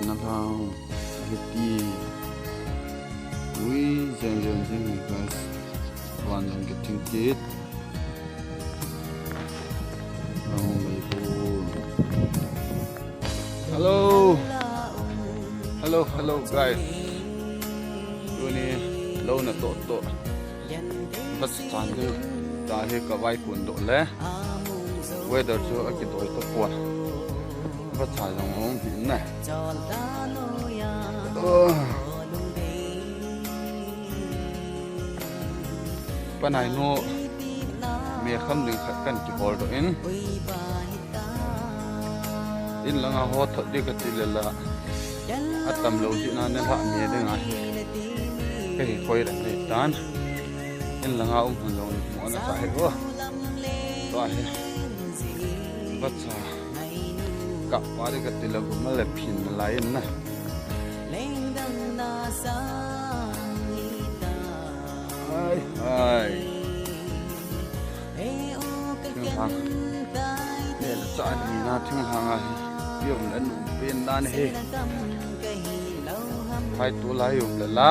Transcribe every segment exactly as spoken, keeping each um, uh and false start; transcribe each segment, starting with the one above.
Nalhang ahi ti. Ui, jen jen jing hi guys. Van jong kithing kit. Nalhang mei bu. Hello. Hello, hello guys. Tuni lou natoh toh. Vacha chan deu tahi ka vaikun doh le. Weather chu akidoi tapon. Vacha jong um hi na. Oh. Panai nu, me kham ding khat kan kihol doh in. In langa ho thot ding kati le la. Atam lou jeh in nalhah me ding ahi. Kahi koi reng ding tan. In langa um hun jong mo na sa he ho. Tua hi. Vacha. Kap pa ding kati le gum le phin lai in na. Ai, ai. Thinglhang. He la cha ni na thinglhang ahi. Yom la nu pen dan he. Hai tu lai yom la la.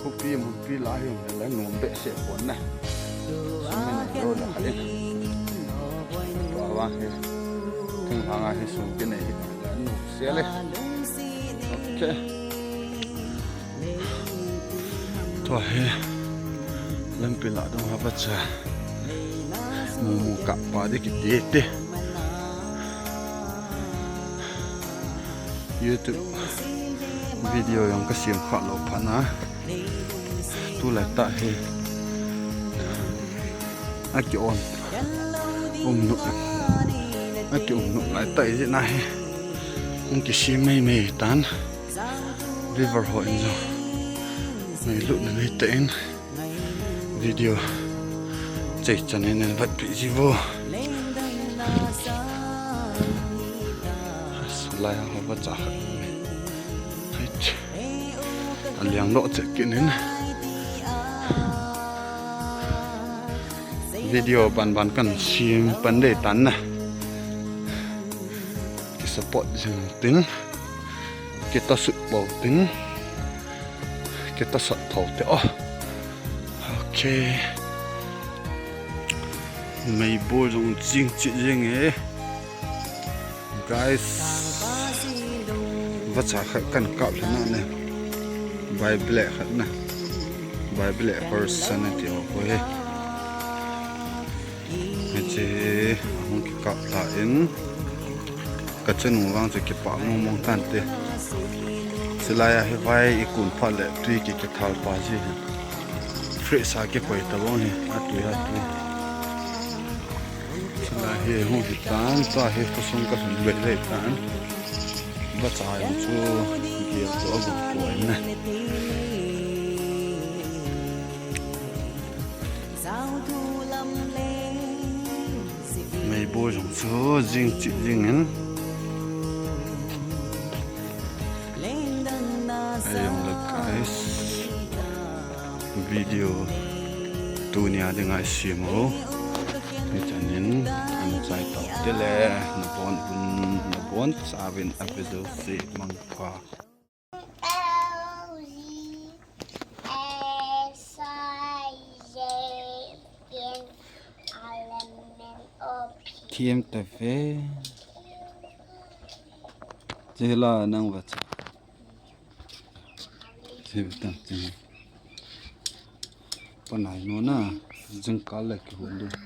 Khopi munpi lai yom la la nu be se pon na. Sum ni lo la hai. Wa wa he. Thinglhang ahi sum pi nei hi. La nu se le. Okay. Tua hi lampi lah dong ha vacha mumu kap pa ding kiti te. YouTube video jong ka sem kha lou phat na. Tulai tah hi aki on um nu aki um nu lai tah ijeh na hi. Hung kisem mei mei tan. Viewer ho in jong ngailut na nei tah in video chai chan in vet pi ji vo. Lai ho vacha khat. Hei. Aliang lo che kinin. Video ban ban kan sem pan dei tan na. Ki support jing tin. Kita sut bol tin. Kita sat thou te o. Okay. Mei bu jong jing chi jing e. Guys. Vacha khat kan kap lhon a ne. Bible khat na. Bible horse na ti ho ko he. Hiche ahung kikap lha in, ka chanu vang chu kipah mong mong tante. Chulai a hi vai i kun phat le tui ki kithal pa ji hi. Fresh a kikoi tabang hi, atui atui. Chulai hi hung hi tan, tua hi khosung ka lhun ve ve tan. Vacha jong chu gel chu agu poi na. Mei bu jong chu jing chi jing in. Ayom le guys. Video tunia dinga i sem u. Hichan in ana chai tau te le, nabon un, nabon chauvin a video se mangpha. T M T V. Chila nang va cha. Chila ta chila. Panai nu na jingkah le kihon ding.